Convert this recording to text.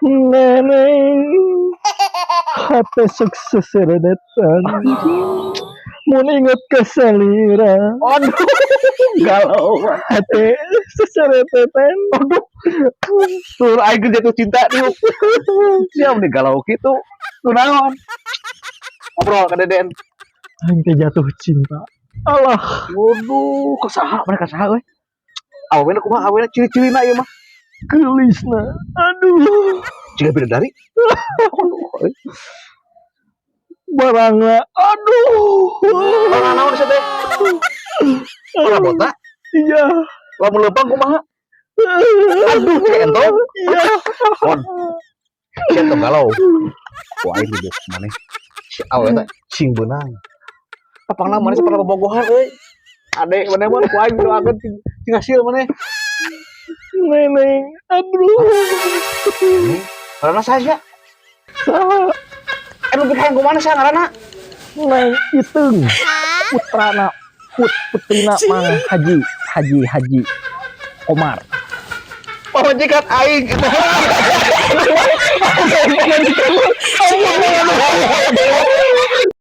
Neneng, hate sok seseredetan mun inget ka salira. Aduh, galau. Hate seseredetan. Aduh, tur aing jatuh cinta nih. Siap nih galau gitu. Tuh naon? Ngobrol ke Deden. Aing teh jatuh cinta. Allah. Waduh, ka saha maneh, ka saha euy? Awena kumaha awena, ciri-cirina ieu mah? Geulisna, aduh. Jiga bidadari. Aduh, euy. Barangna, aduh. Barang naon sih teh? Parabotna? Iya. Lamun leumpang kumaha? Aduh, kayak entong. Iya. Mon. Sia tong galau. Ku aing dibuk maneh. Si awewe teh sing beunang. Papangna maneh pernah bobogohan euy. Ade maneh mah ku aing doakeun sing sing hasil maneh. Neneng, aduh. Ngaranna saha sia? Saha? Eh, nu hayang kumaha saha ngaranna? Neng Iteung, putrana putrina Mang Haji Haji Haji Komar. Pamajikan aing. Pamajikan.